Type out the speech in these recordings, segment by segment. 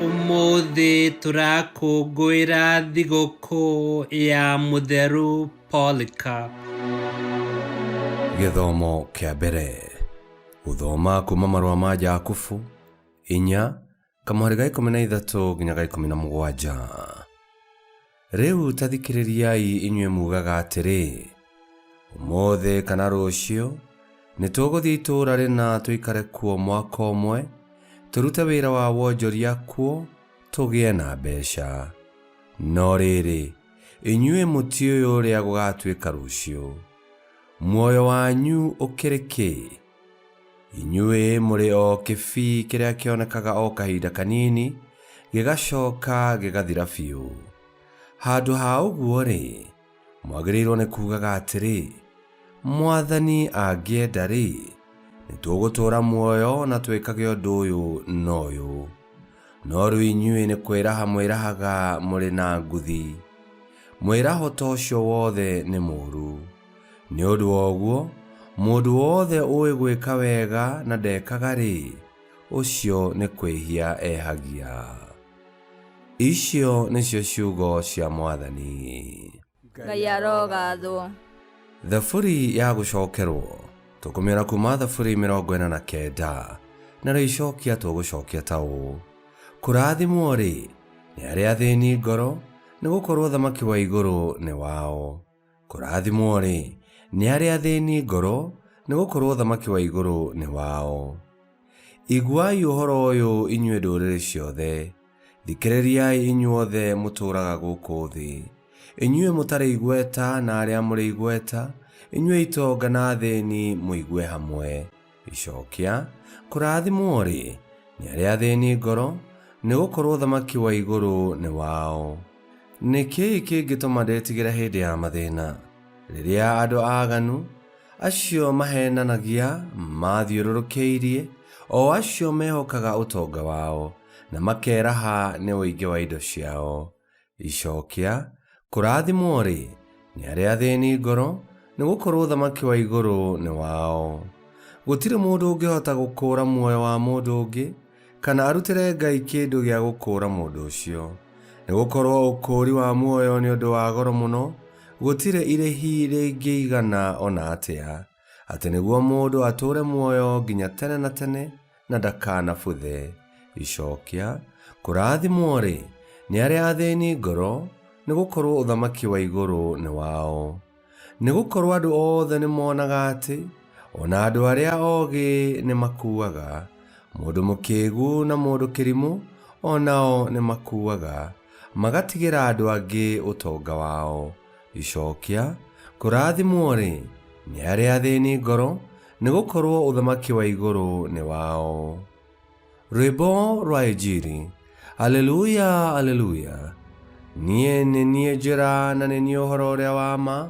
Ũmũthĩ tũrakũngũĩra thigũkũ ya Mũtheru Polycarp. Gĩthomo kĩa mbere. Gũthoma kuma marũa ma Jakubu, inya, kamũhari ga 13 nginya ga 17. Rĩu ta thikĩrĩriai inyuĩ mugaga atĩrĩ, Ũmũthĩ kana rũciũ nĩ tũgũthiĩ itũũra rĩna tũikare kuo mwaka ũmwe, tũrute wĩra wa wonjoria kuo tũgĩe na mbeca. No rĩrĩ, inyuĩ mũtiũĩ ũrĩa gũgatuĩka rũciũ. Muoyo wanyu ũkĩrĩ kĩ? Inyuĩ mũrĩ o kĩbii kĩrĩa kĩonekaga o kahinda kanini, gĩgacoka gĩgathira biũ. Handũ ha ũguo-rĩ, mwagĩrĩirwo nĩ kugaga atĩrĩ, Mwathani angĩenda-rĩ, nĩ tũgũtũũra muoyo na twĩkage ũndũ ũyũ na ũyũ. No rĩu inyuĩ nĩ kwĩraha mwĩrahaga mũrĩ na nguthi. Mwĩraho ta ũcio wothe nĩ mũũru. Nĩ ũndũ wa ũguo, mũndũ wothe ũĩ gwĩka wega na ndekaga-rĩ, ũcio nĩ kwĩhia ehagia. Icio nĩcio ciugo cia Mwathani. Ngai arogathwo. Thaburi ya gũcokerwo tũkũmĩona kuma Thaburi 49, narĩo icokia tũgũcokia ta ũũ: Kũrathimwo-rĩ, nĩ arĩa athĩni ngoro, nĩ gũkorwo ũthamaki wa igũrũ nĩ wao. Kũrathimwo-rĩ, nĩ arĩa athĩni ngoro, nĩ gũkorwo ũthamaki wa igũrũ nĩ wao. Iguai ũhoro ũyũ inyuĩ ndũrĩrĩ ciothe, thikĩrĩriai inyuothe mũtũũraga gũkũ thĩ, inyuĩ mũtarĩ igweta na arĩa mũrĩ igweta, inyuĩ itonga na athĩni mũigue hamwe. Icokia, Kũrathimwo-rĩ, nĩ arĩa athĩni ngoro, nĩ gũkorwo ũthamaki wa igũrũ nĩ wao. Nĩ kĩĩ kĩngĩtũma ndĩtigĩre hĩndĩ ya mathĩna, rĩrĩa andũ aaganu, acio maheenanagia, maathiũrũrũkĩirie, o acio mehokaga ũtonga wao, na makeeraha nĩ ũingĩ wa indo ciao? Icokia, Kũrathimwo-rĩ, nĩ arĩa athĩni ngoro, nĩ gũkorũo ũthamaki wa igũrũ nĩ wao. Gũtirĩ mũndũ ũngĩhota gũkũũra muoyo wa mũndũ ũngĩ, kana arutĩre Ngai kĩndũ gĩa gũkũũra mũndũ ũcio. Nĩ gũkorũo ũkũũri wa muoyo nĩ ũndũ wa goro mũno, gũtirĩ irĩhi rĩngĩigana o na atĩa, atĩ nĩguo mũndũ atũũre muoyo nginya tene na tene na ndakanabuthe. Icokia, Kũrathimwo-rĩ, nĩ arĩa athĩni ngoro, nĩ gũkorũo ũthamaki wa igũrũ nĩ wao. Nĩ gũkorũo andũ othe nĩ monaga atĩ o na andũ arĩa ogĩ nĩ makuaga, mũndũ mũkĩgu na mũndũ kĩrimũ o nao nĩ makuaga, magatigĩra andũ angĩ ũtonga wao. Icokia, Kũrathimwo-rĩ, nĩ arĩa athĩni ngoro, nĩ gũkorũo ũthamaki wa igũrũ nĩ wao. Rwĩmbo rwa Injiri. Aleluya, aleluya. Niĩ nĩ niĩ njĩra na nĩ niĩ ũhoro ũrĩa wa ma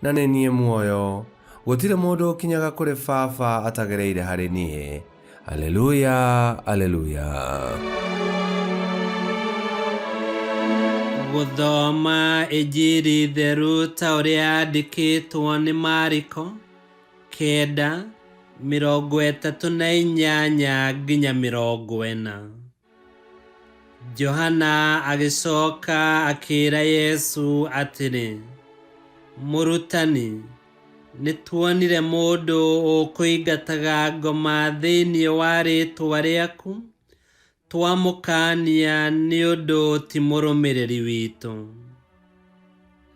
na nĩ niĩ muoyo. Gũtirĩ mũndũ ũkinyaga kũrĩ Baba atagereire harĩ niĩ. Aleluya, aleluya. Gũthoma Injiri theru ta ũrĩa yandĩkĩtwo nĩ Mariko. 9, 38 nginya 40. Johana agĩcoka akĩra Yesu atĩrĩ, Mũrutani, nĩ tuonire mũndũ ũkũingataga ngoma thĩinĩ wa rĩĩtwa rĩaku, twamũkaania nĩ ũndũ ti mũrũmĩrĩri witũ.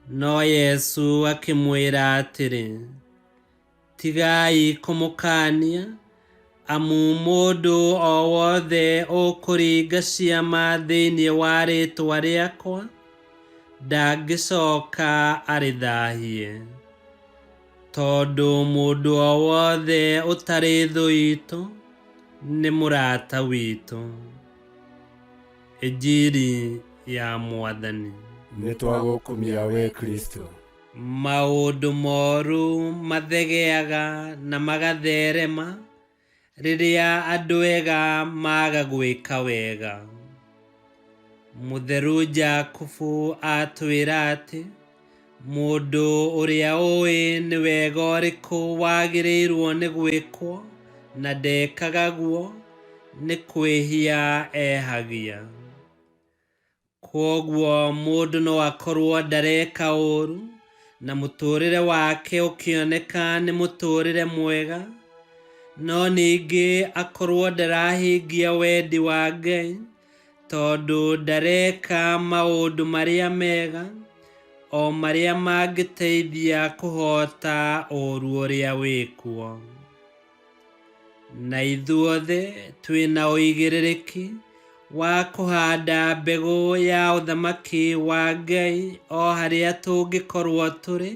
No Yesu akĩmwĩra atĩrĩ, Tigai kũmũkaania, amu mũndũ o wothe ũkũringa ciama thĩinĩ wa rĩĩtwa rĩakwa, ndangĩcoka arĩthahie. Tondũ mũndũ o wothe ũtarĩ thũ itũ nĩ mũrata witũ. Injiri ya Mwathani. Nĩ twagũkumia wee Kristo. Maũndũ moru mathegeaga na magatherema rĩrĩa andũ ega maga gwĩka wega. Mũtheru Jakubu atwĩra atĩ mũndũ ũrĩa ũĩ nĩ wega ũrĩkũ wagĩrĩirwo nĩ gwĩkwo na ndekaga guo, nĩ kwĩhia ehagia. Kwoguo mũndũ no akorwo ndareka ũũru na mũtũũrĩre wake ũkĩoneka nĩ mũtũũrĩre mwega, no ningĩ akorwo ndarahingia wendi wa Ngai tondũ ndareka maũndũ marĩa mega o marĩa mangĩteithia kũhoota ũũru ũrĩa wĩkuo. Na ithuothe twĩna ũigĩrĩrĩki wa kũhanda mbegũ ya ũthamaki wa Ngai o harĩa tũngĩkorwo tũrĩ,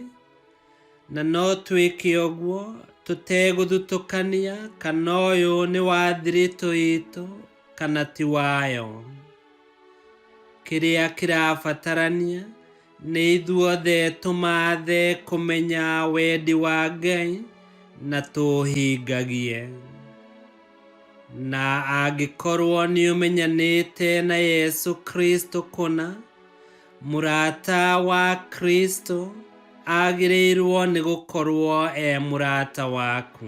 na no twĩke ũguo tũtegũthutũkania kana ũyũ nĩ wa thiritũ itũ kana ti wayo. Kĩrĩa kĩrabatarania nĩ ithuothe tũmathe kũmenya wendi wa Ngai na tũũhingagie. Na angĩkorwo nĩ ũmenyanĩte na Yesu Kristo kũna, mũrata wa Kristo agĩrĩirwo nĩ gũkorwo e mũrata waku.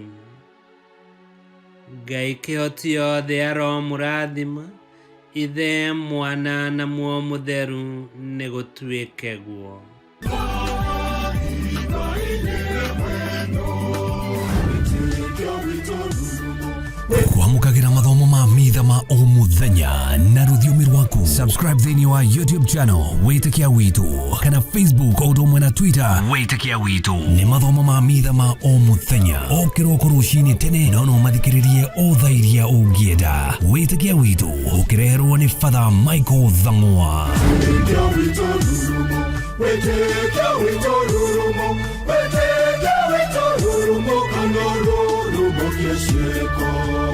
Ngai kĩhoti yothe aromũrathima, Ithe, Mwana na Muoyo Mũtheru, nĩ gũtuĩke guo. Kwamũkagĩra mathomo ma mitha ma o mũthenya na rũthiomi rwaku. Subscribe thĩinĩ wa YouTube channel Wĩtĩkia Witũ kana Facebook o ũndũ ũmwe na Twitter Wĩtĩkia Witũ. Nĩ mathomo ma mitha ma o mũthenya o kĩroko rũcinĩ tene, no no mathikĩrĩrie o thaa iria ũngĩenda. Wĩtĩkia Witũ ũkĩreherwo nĩ Father Michael Thang'wa. Wĩtĩkia witũ rurumo, wĩtĩkia witũ rurumo, wĩtĩkia witũ rurumo, kana rurumo kĩciĩko.